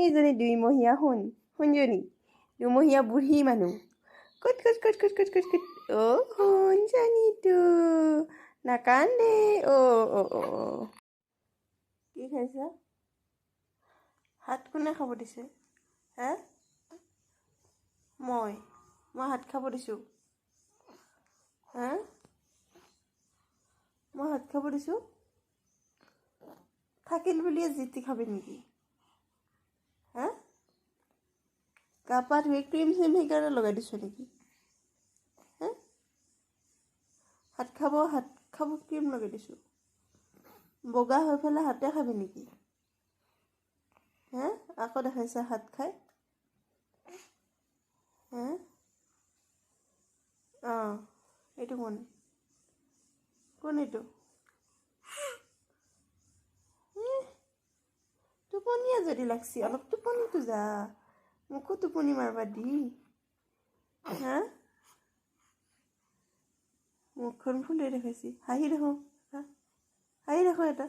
এইজনী দুইমহীয়া সোণ, সোণজনী দুমহীয়া বুঢ়ী মানুহ। কুট কুট কুট কুট কুট কুট কুট। অ' সোণজনীটো নাকান্দে। অ' অ' অ' কি খাইছা? ভাত কোনে খাব দিছে? হে, মই মই ভাত খাব দিছোঁ? হা, মই ভাত খাব দিছোঁ? থাকিল বুলিয়ে জিতি খাবি নেকি? হা, গা পা ধুই ক্ৰীম চিম সেইকাৰণে লগাই দিছোঁ নেকি? হা, ভাত খাব, ভাত খাব ক্ৰীম লগাই দিছোঁ? বগা হৈ পেলাই হাতে খাবি নেকি? হে, আকৌ দেখাইছা হাত খাই? হে, অঁ, এইটো কোন? কোন এইটো? টোপনিয়ে যদি লাগছি, অলপ টোপনিটো যা, মোকো টোপনি মাৰবা দি। হা, মুখখন ফুলাই দেখাইছি। হাঁহি দেখো, হাঁহি দেখো এটা।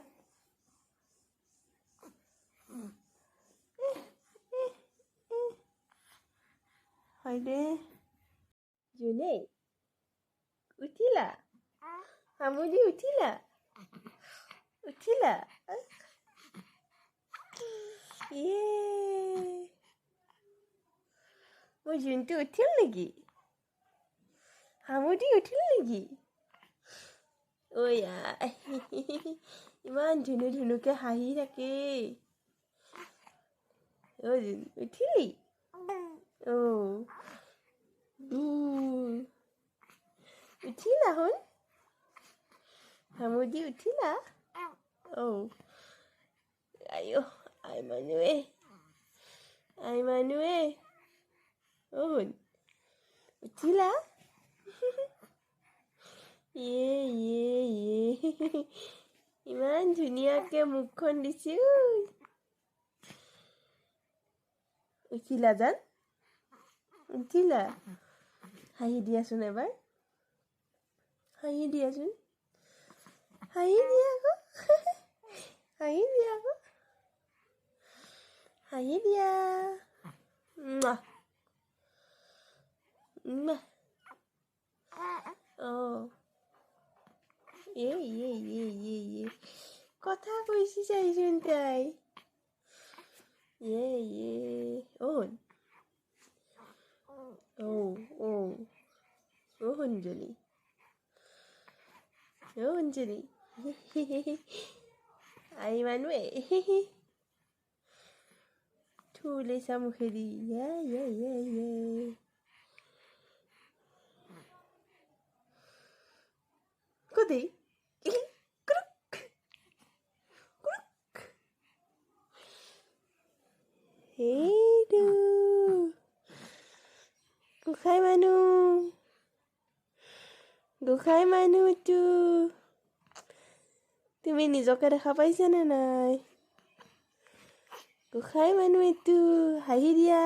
হয় দে জোনে, উঠিলা? হামুদি উঠিলা? উঠিলা? ইয়ে, মোৰ জোনটো উঠিল নেকি? হামুদি উঠিল নেকি? ঐ আই, ইমান ধুনু ধুনুকে হাঁহি থাকে। অ' জোন, উঠিলি? অ' উঠিলা সোণ? হামুদি উঠিলা? অ' আইঅ, আই মানুহে, আই মানুহে। অ' সোণ, উঠিলা? ইয়ে ইয়ে ইয়ে, ইমান ধুনীয়াকে মুখখন দিছে। উঠিলা জান? উঠিলা? হাঁহি দিয়াচোন এবাৰ, হাঁহি দিয়াচোন, হাঁহি দিয়া আকৌ, হাঁহি দিয়া আকৌ, হাঁহি দিয়া। অঁ, এ এ এ এ এ, কথা কৈছি চাইচোন তাই। এ এ, অ' অ' অ' অ' সোণজনী, অ' সোণজনী, আই মানুহে থু লৈছা মুখেদি। ইয়ে ইয়ে ইয়ে ইয়ে, ক'তেই সেইটো গোসাঁই মানুহ, গোসাঁই মানুহটো তুমি নিজকে দেখা পাইছানে নাই? গোসাঁই মানুহ এইটো, হাঁহি দিয়া।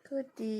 কতি